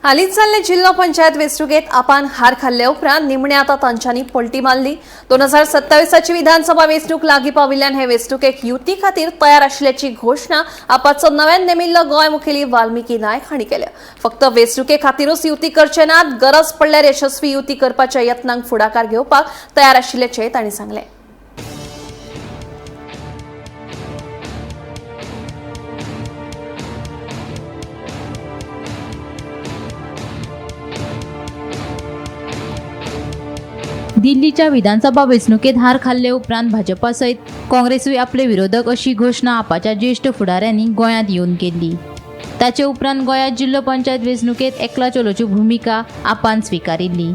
हालींच जाल्ले जिल्लो पंचायत वेंचणुकेंत आपान हार खाल्ले उपरांत निमणे आतां तांच्यांनी पलटी मारली. 2027ची विधानसभा वेंचणूक लागीं पाविल्ल्यान हे वेंचणुकेक युती खातीर तयार आशिल्ल्याची घोशणा आपाचो नव्यान नेमिल्लो गोंय मुखेली वाल्मिकी नायक हांणी केल्या. फक्त वेंचणुके खातीरूच युती करचे नात, गरज पडल्यार यशस्वी युती करपाच्या यत्नांक फुडाकार घेवपाक तयार आशिल्ल्याचें तांणी सांगलें. दिल्लीच्या विधानसभा वेंचणुकेत हार खाल्ले उपरांत भाजपा सयत काँग्रेसूय आपले विरोधक अशी घोशणा आपाच्या ज्येश्ठ फुडाऱ्यांनी गोंयांत येवन केल्ली. ताचे उपरांत गोंयांत जिल्लो पंचायत वेंचणुकेत एकला चलोची भुमिका आपान स्विकारिल्ली.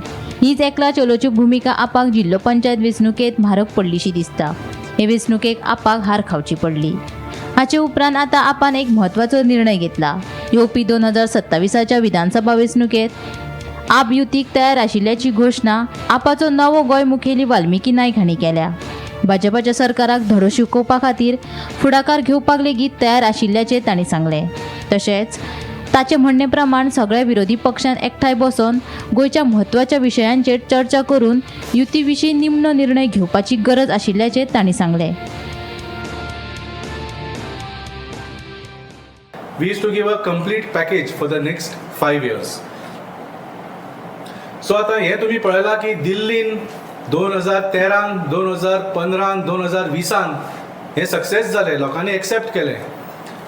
हीच एकला चलोची भुमिका आपाक जिल्लो पंचायत वेंचणुकेत म्हारग पडलीशी दिसता. हे वेंचणुकेक आपाक हार खावची पडली. हाचे उपरांत आतां आपान एक म्हत्वाचो निर्णय घेतला. येवपी 2027च्या विधानसभा वेंचणुकेत आप युतीक तयार आशिल्ल्याची घोशणा आपाचो नवो गोंय मुखेली वाल्मिकी नायक हांणी केल्या. भाजपाच्या सरकाराक धडो शिकोवपा खातीर फुडाकार घेवपाक लेगीत तयार आशिल्ल्याचें तांणी सांगलें. तशेंच ताचे म्हणणे प्रमाण सगळ्या विरोधी पक्षान एकठांय बसून गोंयच्या म्हत्वाच्या विशयांचेर चर्चा करून युती विशीं निमणो निर्णय घेवपाची गरज आशिल्ल्याचें तांणी सांगलें. We used to give a complete package for the next 5 years. So आतां हें तुमी पळयलां की दिल्लीन 2013न, 2015न, 2020न हें सक्सेस जालें, लोकांनी एक्सेप्ट केलें.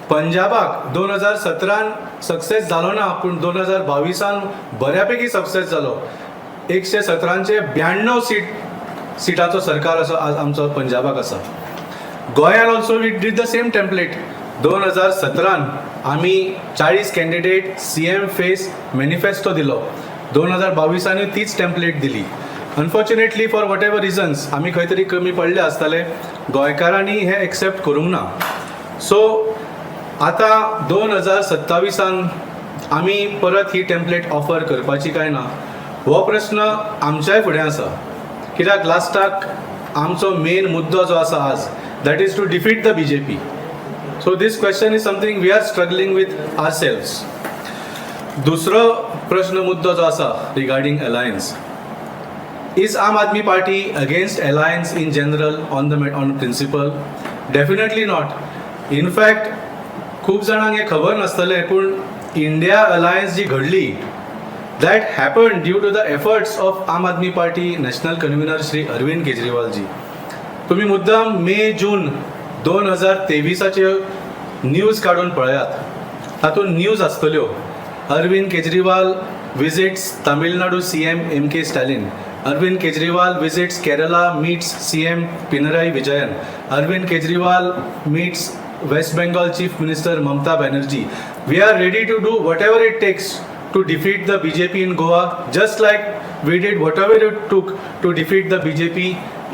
पंजाबाक 2017न सक्सेस जालो ना, पूण 2022न बऱ्यापैकी सक्सेस जालो. 117चे 92 सिटाचो सरकार असो आज आमचो पंजाबाक आसा. गोंयान also we did the same template. 2017न आमी 40 कॅन्डिडेट सीएम फेस मॅनिफेस्टो दिलो. 2022नूय तीच टेम्पलेट दिली. Unfortunately, for whatever reasons, आमी खंय तरी कमी पडले आसतले, गोंयकारांनी हें एक्सेप्ट करूंक ना. सो आतां 2027न आमी परत ही टेम्पलेट ऑफर करपाची काय ना, हो प्रस्न आमच्याय फुडें आसा. कित्याक लास्टाक आमचो मेन मुद्दो जो आसा आज, that is to defeat the BJP. So this question is something we are struggling with ourselves. दुसरो प्रश्न, मुद्दो जो आसा regarding alliance, is Aam Aadmi Party against alliance in general, on principle? Definitely not. In fact, खूब जाणांक हें खबर नासतलें, पूण इंडिया अलायन्स जी घडली, that happen due to the efforts of Aam Aadmi Party national convener Shri Arvind केजरीवालजी. तुम्ही मुद्दाम मे जून 2023आच्यो news काडून पळयात. तातूंत न्यूज आसतल्यो, Arvind Kejriwal visits Tamil Nadu CM M K Stalin, Arvind Kejriwal visits Kerala, meets CM Pinarayi Vijayan, Arvind Kejriwal meets West Bengal Chief Minister Mamata Banerjee. We are ready to do whatever it takes to defeat the BJP in Goa, just like we did whatever it took to defeat the BJP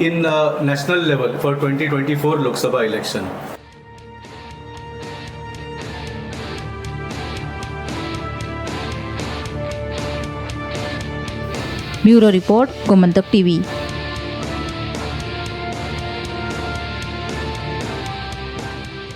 in national level for 2024 Lok Sabha election. Bureau report, Gomantak TV.